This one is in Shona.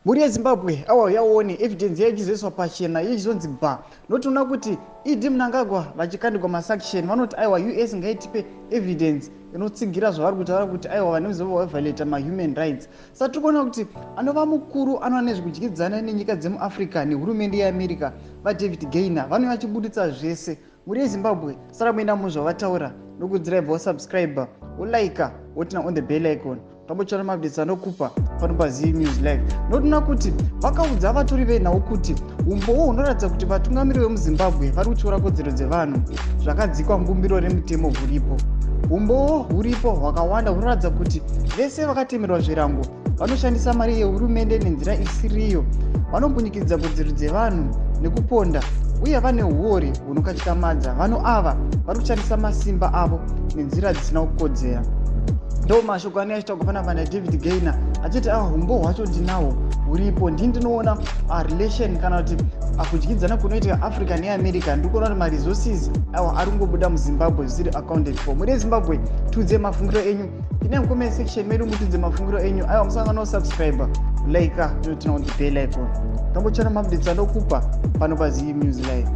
Mhuri yeZimbabwe, awa yaone evidence yaichizoiswa pachena, ichizonzi ba notoona kuti ED Mnangagwa vachikandigwa masanction, vanoti aiwa, US ngaitipe evidence inotsigira zvavari kutaura kuti aiwa, vane muzimbabwe vaviolata mahuman rights. Saka tiri kuona kuti anova mukuru anova nezvekudyidzana nenyika dzemuAfrica nehurumende yeAmerica, vaDavid Gainer, vanove vachibuditsa zvese. Mhuri yeZimbabwe, sara muenda muzvavataura nokudziraibva, wosubscribe, wolike, woturn on the bell icon, tambotsvana maupdates anokupa pano paZivi News Live. Notoona kuti vakaudza vatori venhau kuti umbowo hunoratidza kuti vatungamiri vemuZimbabwe vari kutyora kodzero dzevanhu zvakadzikwa mubumbiro remutemo huripo. Umbowo huripo hwakawanda hunoratidza kuti vese vakatemerwa zvirango vanoshandisa mari yehurumende nenzira isiriyo, vanombunyikidza kodzero dzevanhu nekuponda, uye vane uori hunokatyamadza. Vanhu ava vari kushandisa masimba avo nenzira dzisina kukodzera. Ndo mashoko anenge achitaurwa panapa naDavid Gainer, achiti a humbo hwacho ndinahwo, huripo. Ndini ndinoona relation kana kuti kudyidzana kunoitika Africa neAmerica. Ndiri kuona kuti maresources awa ari kungobuda muZimbabwe zvisiri accounted for. Muri yeZimbabwe, tiudze mafungiro enyu. Ine mucomment section medu, mutidze mafungiro enyu. Aiwa, musangano subscribe, like, noturn on the bell icon, tambochana maupdates anokupa pano paZivi News Live.